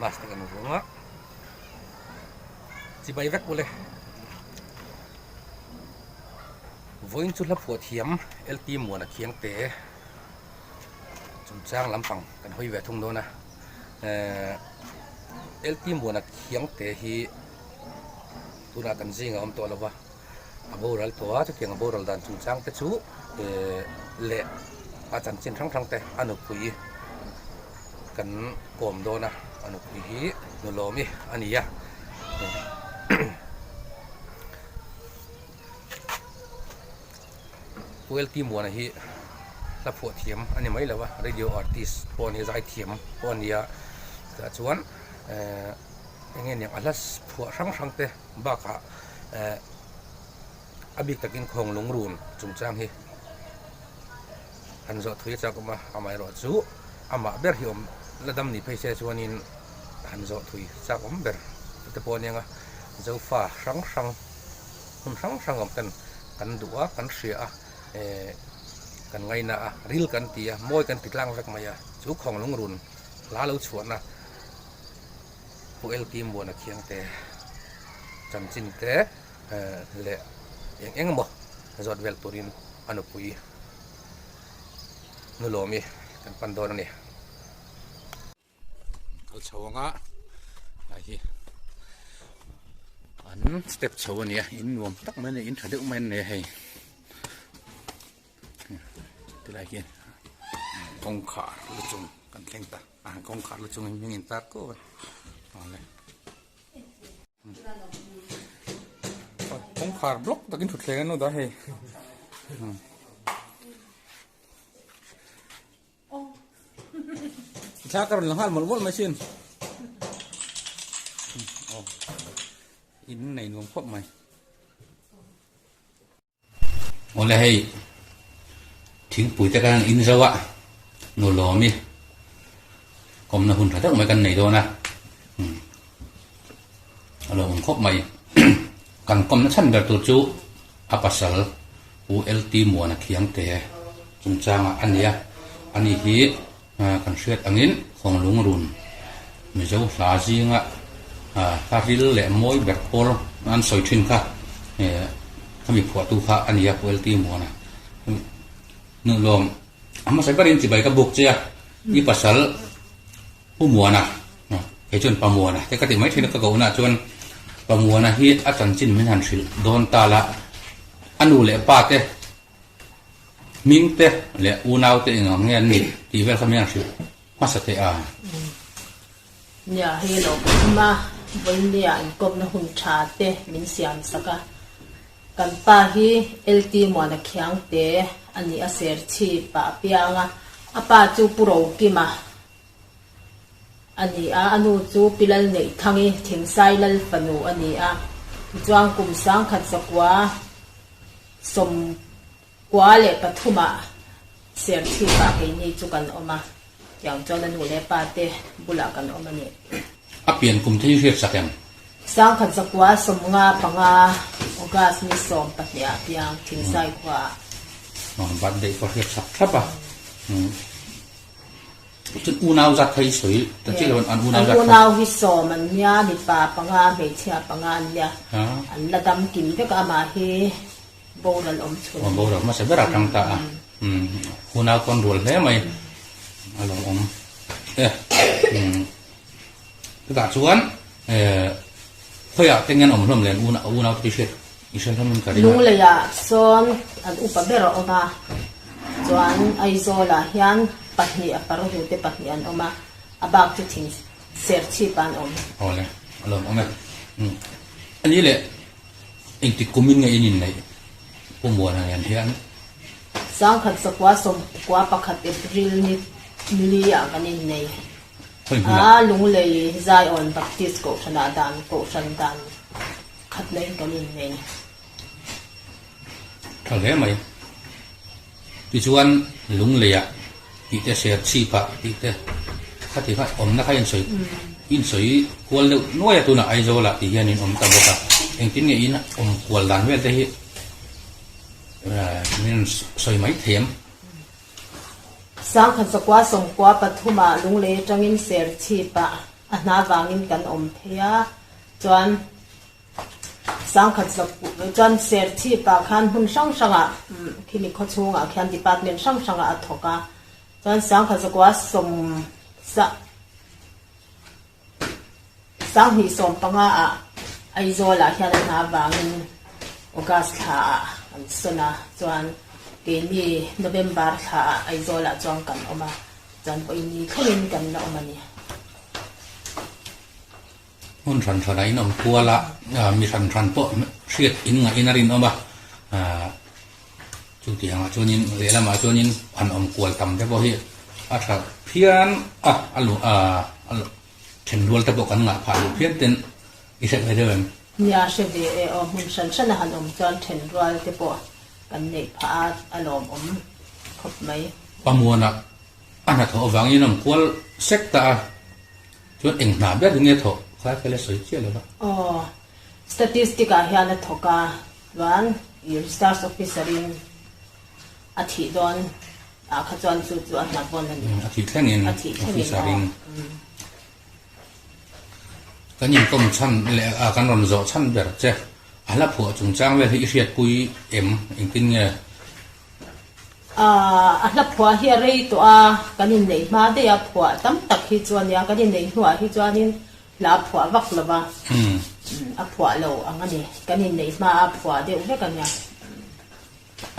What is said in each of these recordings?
Mask te kan vuang a, chibai vek ule. Vawiin chu hla phuah thiam LT Muana Khiangte chungchang lampang kan hawi ve thung dawn a. LT Muana Khiangte hi tunah kan zingah a awm tawh lo va, a boral tawh a, chutiang a boral dan chungchang te chu leh a chanchin hrang hrang te a nupui kan kawm dawn a, a nupui hi Nulawmi a ni a. Pu LT Muana hi hla phuah thiam a ni mai lo a, radio artist pawh a ni a, zai thiam pawh a ni a, chutah chuan ehh eng nge niang a hla phuah hrang hrang te bakah ehh a bik takin khawng lungrun chungchang hi han zawh thui a chak awm a, amaherawh chu amah ber hi awm la dam ni phei se chuanin han zawh thui chak awm ber te pawh a ni ang a, Zofa hrang hrang hmun hrang hrang awm ten kan duh a, kan hria a, eh kan ngaina a, ril kan ti a, mawi kan ti tlang vek mai a, chu khawng lungrun hla lo chhuahna Pu LT Muana Khiangte chanchin te leh eng eng emaw zawt vel turin a nupui Nulawmi kan pan dawn a ni. Kal chho anga lai hi an step chho a nia in nuam tak mai a ni in tha deuh mai an nei a hei tilai hian kawngkhar lu chung kan thleng ta a kawngkhar lu chung hi hming in tar kuau a awle kawngkhar block takin thutthleng an lo dah hei. Thla ka rawn la nghal mawlh mawlh mai sin. In nei nuam khawp mai. Awle hei thingpui te kan in zo a nu lawmi kawmna hun tha deuh mai kan nei dawn a a lo awm khawp mai kan kawmna chhan ber tur chu a pasal Pu LT Muana Khiangte chungchangah a ni a, ani hi kan hriat angin Khawnglungrun Mizo hla zinga hla ril leh mawi ber pawl an sawi thin kha khami phuahtu kha a ni a Pu LT Muana. Nuhlawm a hmasa berin chibai ka buk che a, i pasal Pu Muana, kei chuan Pa Muana te ka ti mai thin a, ka kohna chuan Pa Muana hi a chanchin min han hrilh dawn ta la, a nu leh pa te hming te leh unau te eng ang nge an nih tih vel kha min han hrilh hmasa teh a. Nia, hei lo awm a, Vawinia inkawmna hun tha te min siam sak a, kan pa hi LT Muana Khiangte a ni a, Serchhip ah a piang a, a pa chu Pu Rokima a ni a, a nu chu Pi Lalneihthangi Thingsai Lal fanu a ni a, tichuan kum 1993 ah Serchhip ah keini chu kan awm a, tiang chuan a nu leh pa te bulah kan awm a ni. A pian kum te hi hriat sak em? 1995 August ni 12 ah piang Thingsai khua ah. Birthday pawh hriat sak thlap a. Chuan unau zat kha i sawi ta chiah lo an unau zat kha. An unau hi sawm an nia, mipa panga, hmeichhia panga an nia. An la dam kim vek a, amah hi boral awm chhun. Aw boral hmasa berah tang ta a. Unau pawn rual hle mai a lo awm e. Chutah chuan khawiah te nge an awm hlawm le an unau te hi hriat I hre hlawm in ka ring a. Lungleiah sawn an upa ber a awm a, chuan Aizawlah hian pahnih a parhu te pahnih an awm a, a bak chu thing ser chhip ah an awm. Awle, a lawm awm e. Ani leh engtik kum in nge in inneih Pu Muana nen hian? 1991 April ni li ah kan innei a, Lunglei Zion Baptist Kohhranah dan Kohhran dan. Khat na in kan innei. Tha hle mai. Tichuan Lungleiah tih te ser chhipah tih te khati kha awmna kha insawi insawi kual deuh nuai a tunah Aizawlah tih hian in awm ta bawk a. Engtin nge in awm kual dan vel te hi min rawn sawi mai thei em? 1993 ah Lunglei atangin ser chhipah. A hna vangin kan awm phei a, chuan sangkhat zawk chuan Serchhip-ah khan hmun hrang hrangah khimi khaw chhungah khian department hrang hrangah a thawk a, chuan sangkhat zakua sawm sa 2015 ah Aizawl ah hian a hna vangin August thla ah kan sawn a, chuan keini November thla ah Aizawl ah chuan kan awm a, chuan vawiin ni thlengin kan la awm a ni. Hmun hran hran ah in awm kual a, mi hran hran pawh hriat in ngaih in a rinawm a, Chutiangah chuanin lehlamah chuanin han awm kual tam te pawh hi a tha phian a, a lu a then rual te pawh kan ngah phah duh phian ten i hre ve deuh em? Nia hre ve e aw, hmun hran hran a han awm chuan then rual te pawh kan neih phah a, a lawmawm khawp mai. Pamuana a hnathawh avangin awm kual sek ta a, chuan eng hna ber hi nge thawh kha ka la sawi chiah lo va. Aw, statistic ah hian a thawk a, Chuan Research Officer in a thih dawn ah kha chuan chu chu a hna vawn a ni. A thih thlengin Officer in kan inkawm chhan leh kan rawn zawh chhan ber che a hla phuah chungchang vel hi i hriatpui em engtin nge? A hla phuah hi a rei tawh a, kan inneih hma daih a phuah tam tak hi chu a nia, kan inneih hnuah hi chuanin Hla a phuah vak lo va, a phuah lo ang a ni. Kan inneih hma a phuah deuh vek a nia.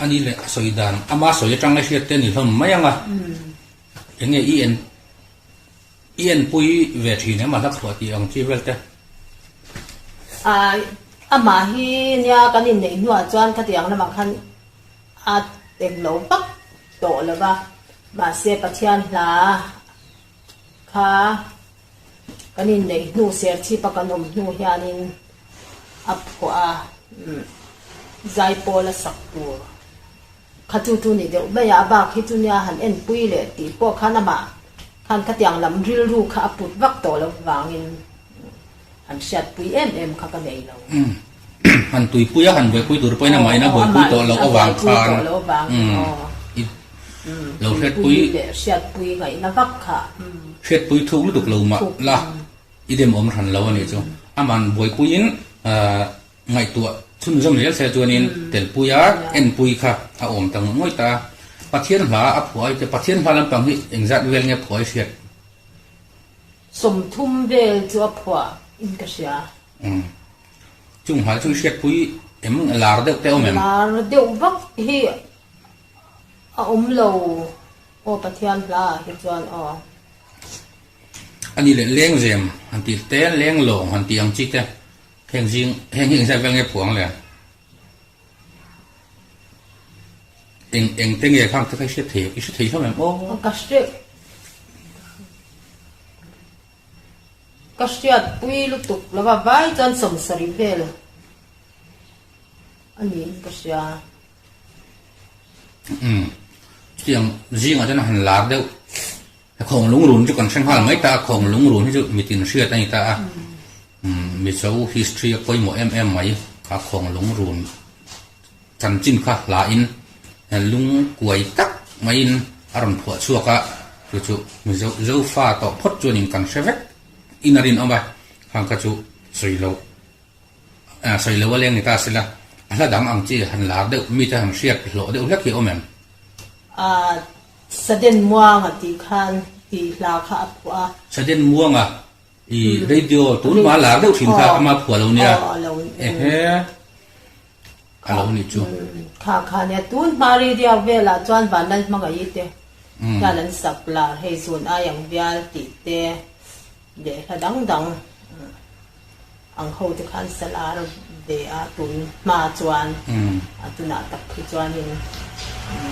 A ni leh a sawi dan, ama sawi atanga hriat te a ni hlawm mai ang a. Enge i en, i enpui ve thin em a hla phuah tih ang chi vel te? A, amah hi nia kan inneih hnuah chuan khatiang lamah khan a eng lo vak tawh lo va, mahse Pathian hla kha Kan inneih hnu Serchhip a kan awm hnu hianin a phuah a, zaipawl a sak tur kha chu chu ni deuh mai a, a bak hi chu nia han enpui leh tih pawh khan amah khan khatiang lam rilru kha a put vak tawh lo vangin han hriatpui em em kha ka nei lo. Han tuipui a han buaipui tur pawhin amahin a buaipui tawh loh avang khan i lo hriatpui leh hriatpui ngaihna vak kha. Hriatpui thuk lutuk lo mah la i dem awm hran lo a nih chu. Aman buaipuiin ngaihtuah chhunzawm zel se chuanin telpui a enpui kha a awm ta ngawih ngawih ta a. Pathian hla a phuah ai te Pathian hla lampang hi engzat vel nge phuah i hriat? 30 vel chu a phuah in ka hria. Chung hmai chu i hriatpui em lar deuh te awm em? Lar deuh vak hi a awm lo aw Pathian hla ah hi chuan aw. A ni leh lengzem han tih te lenglawng han tih ang chi te heng zing heng hi engzat vel nge phuang le? Eng eng te nge khang te kha i hriat thei i hre thei hlawm em aw? Ka hre Ka hriatpui lutuk lo va, vai chuan 70 vel a niin ka hria. Umm, chutiang zingah chuan a han lar deuh. Khawng lungrun chu kan hre nghal mai ta a, khawng lungrun hi chu mitin hriat a ni ta a. Umm, Mizo history a pawimawh em em mai kha khawng lungrun. Chanchin kha hlain lungkuai tak maiin a rawn phuah chhuak a, chu chu Mizo Zofa tawh phawt chuanin kan hre vek in a rinawm a, khang kha chu sawi loh sawi loh a leng ni ta sela, a hla dang ang chi han lar deuh mite han hriat hlawh deuh hlek hi a awm em? A Saden Muanga tih khan tih hla kha a phuah a. Saden Muanga I radio tun hma lar deuh thin kha ama phuah lo nia. Ehe a lo nih chu. Kha kha nia tun hma radio velah chuan Vanlal Hmangaih te hian an sak lar hei zun ai ang vial tih te leh hla dang dang ang ho te khan sa lar ve a tun hma chuan a tunah tak khi chuanin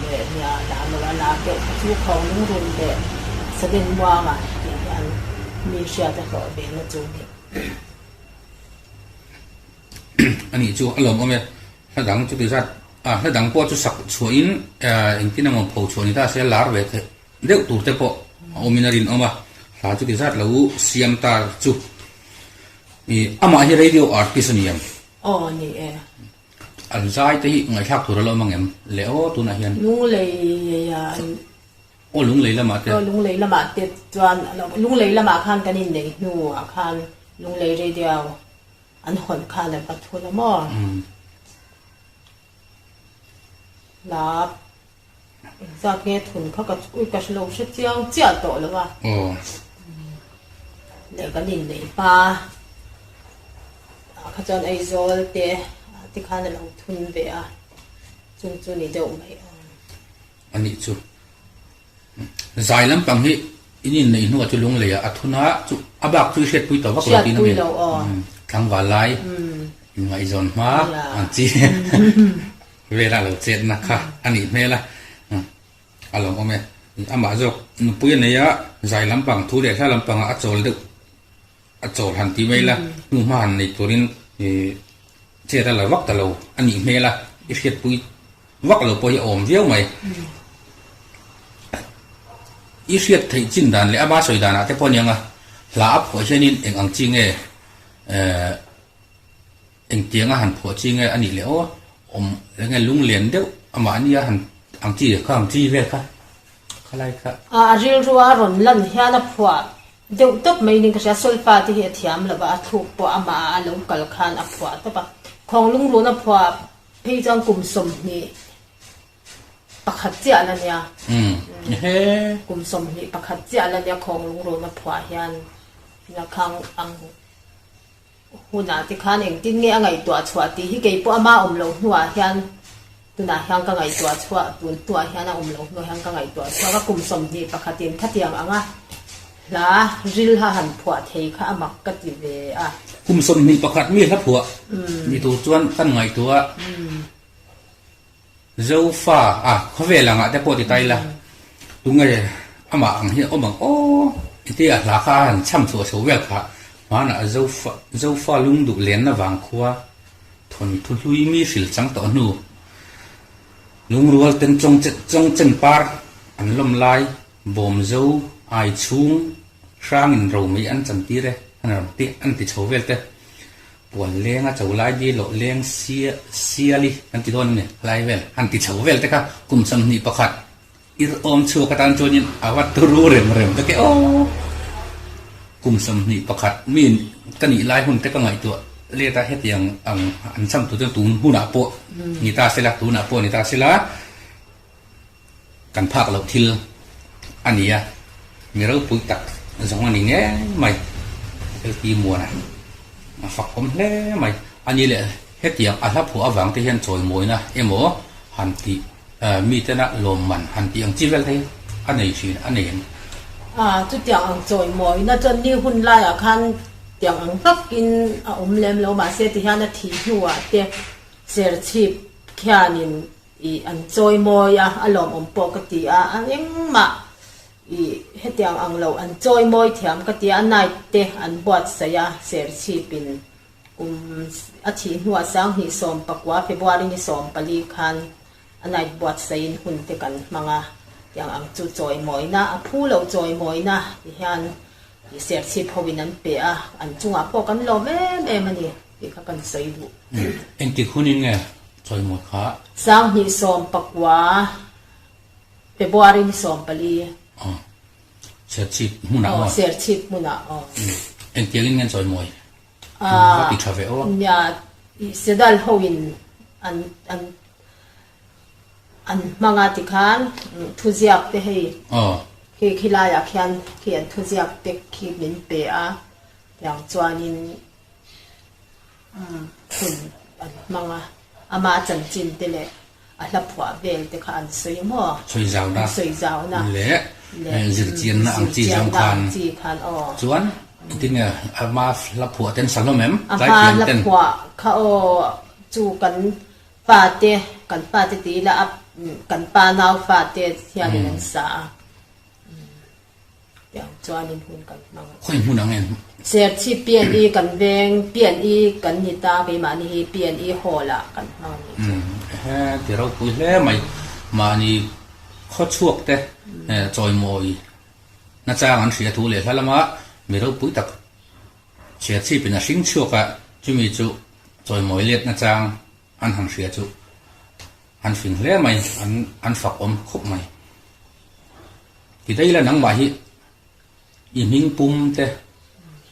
leh nia lar lo a lar deuh kha chu khawng lungrun leh Saden Muanga tih hian mi hriat a hlawh ve na chu ni. A nih chu a lawmawm e, hla dang chuti zat a hla dang pawh chu sak chhuahin engtin emaw pho chhuah ni ta se lar ve theih deuh tur te pawh a awmin a rinawm a, hla chuti zat lo siam ta chu ih amah hi radio artist a ni em? Aw ni e. An zai te hi ngaihthlak tur a la awm ang em le aw tunah hian? Lunglei ah an. Aw Lunglei lamah te. Aw Lunglei lamah te chuan Lunglei lamah khan kan inneih hnuah khan Lunglei Radio an hawn khan an va thun a maw? Hla engzat nge thun kha ka ui ka hre lo hre chiang chiah tawh lo a. Aw. Leh kan inneih hma ah kha chuan Aizawl te tikhan a lo thun ve a, chung chu ni deuh mai ang. A nih chu. Zai lampang hi in inneih hnuah chu Lungleiah a thun a, chu a bak chu i hriatpui tawh vak lo tih na mi? Tlangval lai inngaihzawn hma ang chi vela lo chetna kha a nih hmel a, a lawmawm e. Amah zawk nupui a nei a, zai lampang thu leh hla lampangah a chawl deuh. A chawl han ti mai la, hnu hma han nei turin chet a la vak ta lo a nih hmel a, i hriatpui vak lo pawh hi a awm viau mai. I hriat theih chin dan leh ama sawi danah te pawh a ni ang a, hla a phuah hianin eng ang chi nge engtianga han phuah chi nge a nih leh aw, awm eng nge lunglen deuh amahnia han ang chi kha ang chi vel kha khalai kha. A rilru a rawn lan hian a phuah Deuh tawp mai ning ka hria, Solfa te hi a thiam lo va, a thluk pawh amah ah a lo kal khan a phuah tawp a. Khawnglung run a phuah phei chuan kum 21 chiah la nia. Kum 21 chiah la nia Khawnglung run a phuah hian ina khang ang hunah te khan engtin nge a ngaihtuah chhuah tih hi kei pawh ama awm loh hnuah hian tunah hian ka ngaihtuah chhuah tun hnuah hian a awm loh hnuah hian ka ngaihtuah chhuak a kum 21 in khatiang anga hla ril ha han phuah thei kha a mak ka ti ve a. Kum 21 mi hla phuah ni tur chuan kan ngaihtuah Zofa a khawvel angah te pawh ti ta ila tunge amah ang hi a awm ang aw iti a hla kha a han chham chhuah chho vel kha hmanah Zofa Zofa lungduh lenna vang khua thawnthu hlui mi hril chang tawh hnu lungrual ten chawng chawng chen par an lawm lai bawm zo ai chhung hrangin romei an chan tir e an rawn ti an ti chho vel te. Puan leng a cho lai di loh leng sia siali kan ti dawn a ni lai vel han ti chho vel te kha kum 21 ir awm chhuak atan chuanin a va turu rem rem ta ke aw kum 21 mi ka nih lai hun te ka ngaihtuah let a hetiang ang an cham tur chuan tun hunah pawh ni ta sela tunah pawh ni ta sela. Kan phak loh thil a ni a, mi ropui tak zawng a ni ngei mai. LT Muana a fak awm hle mai. A ni leh hetiang a hla phuah avang te hian chawimawina emaw han tih mitena lawmman han tih ang chi vel te hi a nei thin a nei em? A, chutiang ang chawimawina chuan ni hun laiah khan tiang ang vakin a awm lem lo mahse tihian a thih hnuah te serchhip khianin Ih an chawi mawi a, a lawmawm pawh ka ti a, a engmah ih hetiang ang lo an chawi mawi thiam ka ti a, night te an buatsaih a, serchhipin kum a thih hnuah 2019 February ni 14 khan a night buatsaihin hun te kan hmang a, tiang ang chu chawi mawina a phu lo chawi mawina ti hian ih serchhip hoin an pe a, an chungah pawh kan lawm em em a ni tih kha kan sawi duh. Engtik hunin nge Chawimawi kha. 2019 February ni 14. Aw. Serchhip hmunah maw? Aw, Serchhip hmunah aw. Engtiang in nge an chawimawi? An va ti tha ve aw. Nia, Sedal ho in an an an hmang a tikhan thuziak te hei. Aw. Khi khilaiah khian khi an thuziak te khi min pe a, tiang chuanin Hun an hmang a, ama chanchin te leh a hla phuah vel te kha an sawi maw? Sawi zauna. Sawi zauna. Leh zirchianna ang chi zawng khan. Chi khan aw. Chuan engtin nge ama hla phuah ten sa hlawm em? Ama hla phuah kha aw chu kan pa te, kan pa te ti ila a kan pa nau fa te hianin an sa a. Tiang chuanin hun kan hmang a. Khawi hmun ang em? Serchhip PNE kan veng, PNE kan ni ta keimahni hi PNE hall ah kan hmang a nih chu. Ehe, ti ropui hle mai. Mahni khawchhuak te chawimawi nachang an hria thu leh hla lama mi ropui tak Serchhip in a hring chhuak a, chumi chu chawimawi let nachang an han hria chu an fing hle mai, an an fak awm khawp mai. Ti daih ila nangmah hi i hming pum te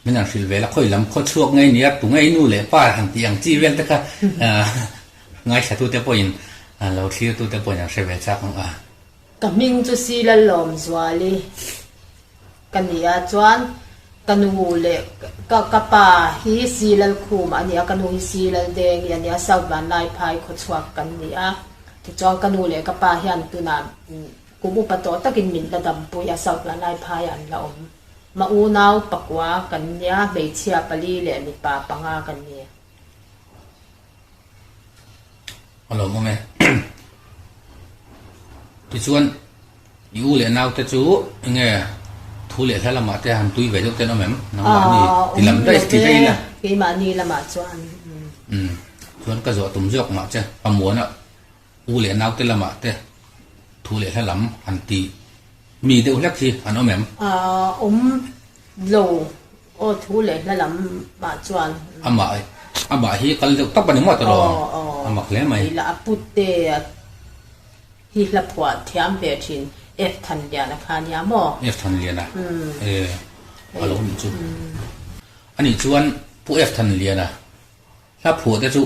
min han hrilh ve la, khawi lam khaw chhuak ngei nia, tu ngei nu leh pa han tih ang chi vel te kha ngaithla tute pawhin lo thlir tute pawhin an hre ve chak ang a. Ka hming chu Silalawmzuali Ka ni a, chuan ka nu leh ka ka pa hi Silalkhuma a ni a, ka nu hi Silaldengi a ni a, South Vanlaiphai khawchhuak kan ni a. Tichuan ka nu leh ka pa hian tunah kum upa tawh takin min la dampui a, South Vanlaiphaiah an la awm. Ma unau pakua kan nia, hmeichhia pali leh mipa panga kan ni. A lo awm e. Tichuan i u leh naute chu enge thu leh hla lamah te han tui ve deuh ten awm em? Nangmahni ti lam daih ti daih ila. Keimahni lamah chuan. Umm chuan ka zawh tum zawk mah che Pamuana u leh naute lamah te thu leh hla lam han ti mi deuh hlek hi an awm em? Awm lo Aw thu leh hla lam ah chuan. Amah amah hi kal deuh tawp a ni maw tawh a mak hle mai. Ila a pute hi hla phuah thiam ve thin F Thanliana kha nia maw? F Thanliana e a lo nih chu. Anih chuan Pu F Thanliana hla phuah te chu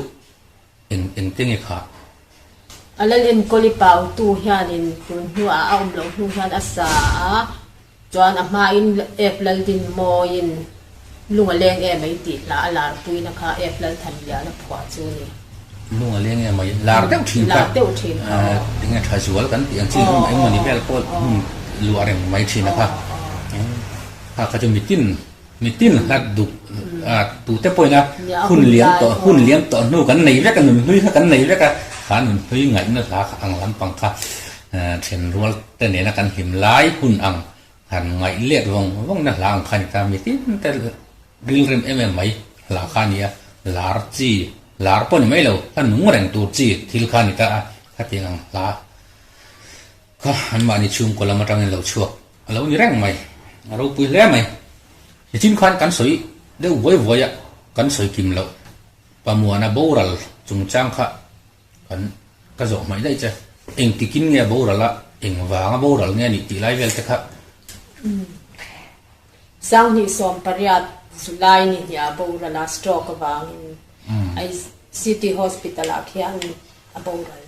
eng eng te nge kha? A lal enkawl i pautu hianin tun hnuah a awm loh hnu hian a sa a. Chuan a hmain Ep Laldinmawiin lung a leng em mai tih hla a larpuina kha Ep Lalthanliana phuah chu a ni. Lung a leng em mai, lar deuh thin kha. Lar deuh thin kha aw. Enge tha zual kan tih ang chi eng emawni vel pawh hmun luah reng mai thin a kha. Kha kha chu mitin mitin hlat duk a tute pawhin a hun liam tawh hun liam tawh hnu kan nei vek a nunhlui kha kan nei vek a, kha nunhlui ngaihna hla kha ang lampang kha. Thenrual te nena kan hlim lai hun ang han ngaih let vawng vawng na hla ang kha a ni ta. Mi tin te rilrem em em mai hla kha a ni a, lar chi, lar pawh ni mai lo, hla nung reng tur chi thil kha a ni ta a, khatiang ang hla kha anmahni chhungkaw lam atangin lo chhuak a lo ni reng mai, a ropui hle mai. Nichin khan kan sawi deuh vuai vuai a, kan sawi kim loh Pamuana boral chungchang kha Kan ka zawh hmaih daih che. Engtikin nge a boral a, eng vanga boral nge a nih tih lai vel te kha. 2018 July ni hnih a boral a, stroke avangin ai City Hospital ah khian a boral.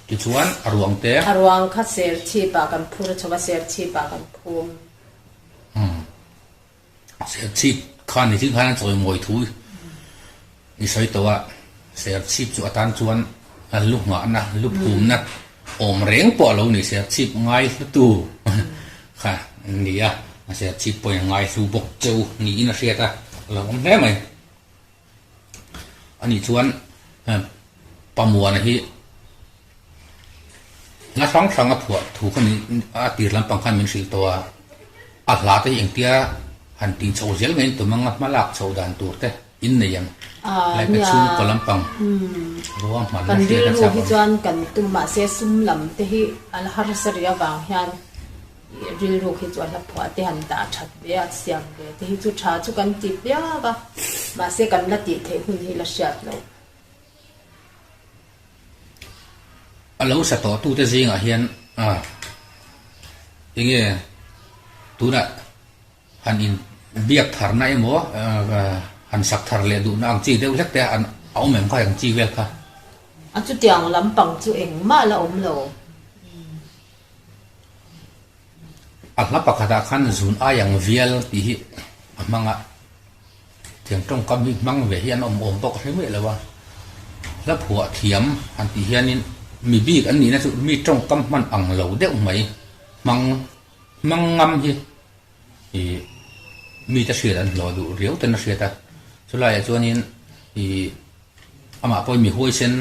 Tichuan a ruang te. A ruang kha Serchhip ah kan phur chho a, Serchhip ah kan phum. Serchhip khan ni thil khan a chawimawi thu i sawi tawh a, Serchhip chu atan chuan a lu nghahna, lu phumna awm reng pawh a lo ni, Serchhip ngai hlutu kha an ni a, Serchhip pawhin a ngai hlu bawk cheu niin a hriat a, a lo awm hle mai. Ani chuan Pamuana hi hla hrang hrang a phuah thu kha a tir lampang khan min hrilh tawh a, a hla te hi engtia han tih chhoh zel ngei tum anga hma lak chhoh dan tur te in nei ang like a chhungkaw lampang ruang hmanna Kan hriat a rilru chak hi awm. chuan kan tum mahse sum lam te hi a la harsa rih avang hian Rilru khi chu a hla phuah te han dah that ve a, siam ve te hi chu tha chu kan ti piak a, mahse kan la tih theih hun hi la hriat lo. A lo sa tawh tute zingah hian a enge tunah han in biak tharna emaw han sak thar leh duhna ang chi deuh hlek te a awm em kha ang chi vel kha. A chutiang lampang chu engmah la awm lo. A hla pakhatah khan zun aiang vial tih hi a hmang a, thiam tawngkam hi hmang ve hi an awm awm bawk hle miah lo a. Hla phuah thiam han tih hianin mi bik an nihna chu mi tawngkam hman ang lo deuh mai hmang hmang ngam hi ih mite hriat an hlawh duh riau ten a hriat a. Chulaiah chuanin ih. Amah pawhin mi huaisen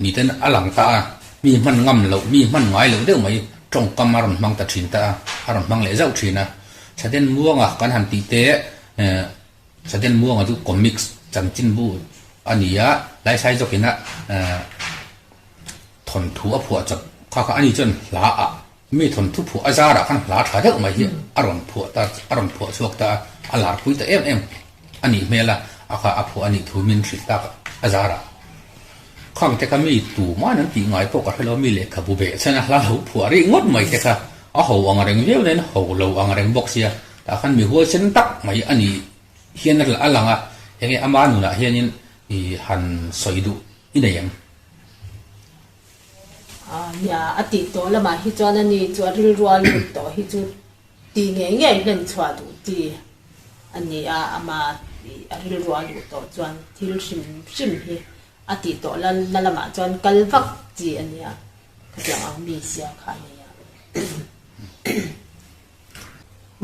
ni ten a lang ta a, mi hman ngam loh, mi hman ngai loh deuh mai tawngkam a rawn hmang ta thin ta a, a rawn hmang leh zauh thin a. Saden Muanga kan han tih te, Saden Muanga chu comics chanchinbu a ni a, Laisai zawkina thawnthu a phuah chawp kha kha ani chuan hla ah mi thawnthu phuah a zarah khan hla tha deuh mai hi a rawn phuah ta, a rawn phuah chhuak ta a, a larpui ta em em a nih hmel a, a kha a phuah a nih thu min hrilh tak a zarah. Khang te kha mi tuman an tih ngai pawh ka hre lo, mi lehkhabu beh chhan a hla lo phuah rih ngawt mai te kha. A ho ang reng viau nen ho lo ang reng bawk sia, tah khan mi huaisen tak mai a nih hian a lang a, enge ama nunah hianin i han sawi duh i nei em? Nia, a tih tawh lamah hi chuan ani chu a rilrua lut tawh hi chu tih ngei ngei hlen chhuah duh chi a ni a, ama a rilrua luh tawh chuan thil hrim hrim hi a tih tawh la lamah chuan kal vak chi a nia, khatiang ang mi sia kha a nei a.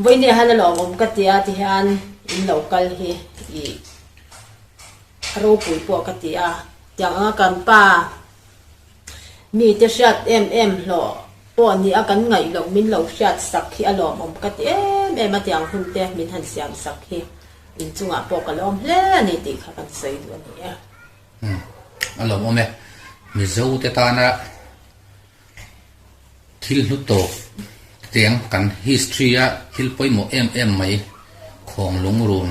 Vawinia hian a lawmawm ka ti a tihian in lo kal hi ih a ropui pawh ka ti a, tiang anga kan pa mite hriat em em hlawh pawh ni a kan ngaih loh min lo hriat sak hi a lawmawm ka ti em em a tiang hun te min han siam sak hi inchungah pawh ka lawm hle a ni tih kha kan sawi duh a ni e. Umm a lawmawm e, Mizo te tana Thil hlu tawk teng kan history a thil pawimawh em em mai khawng lungrun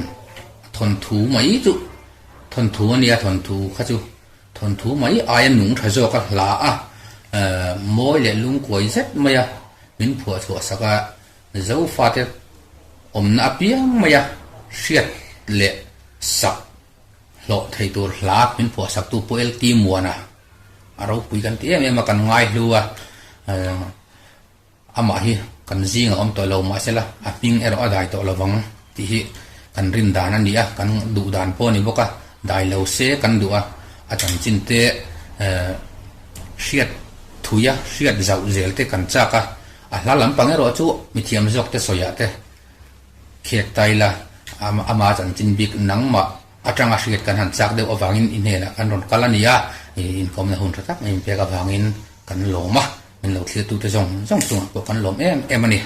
thawnthu mai chu thawnthu a nia thawnthu kha chu thawnthu mai aia nung tha zawk a hla a mawi leh lungkuai zet mai a min phuah chhuah sak a Zofate awmna apiang mai a hriat leh sak hlawh thei tur hla min phuah sak tu Pu LT Muana A ropui kan ti em em a, kan ngai hlu a, amah hi kan zing a awm tawh lo mahsela a hming erawh a dai tawh lovang tih hi kan rin dan a ni a, kan duh dan pawh a ni bawk a, dai lo se kan duh a, a chanchin te hriat thui a, hriat zauh zel te kan chak a, a hla lampang erawh chu mithiam zawk te sawiah te khek ta ila ama chanchin bik nangmah Atanga hriat kan han chak deuh avangin i hnenah kan rawn kal a ni a, i inkawmna hun tha tak mai inpek avangin kan lawm a, min lo thlir tute zawng zawng chungah pawh kan lawm em em a ni.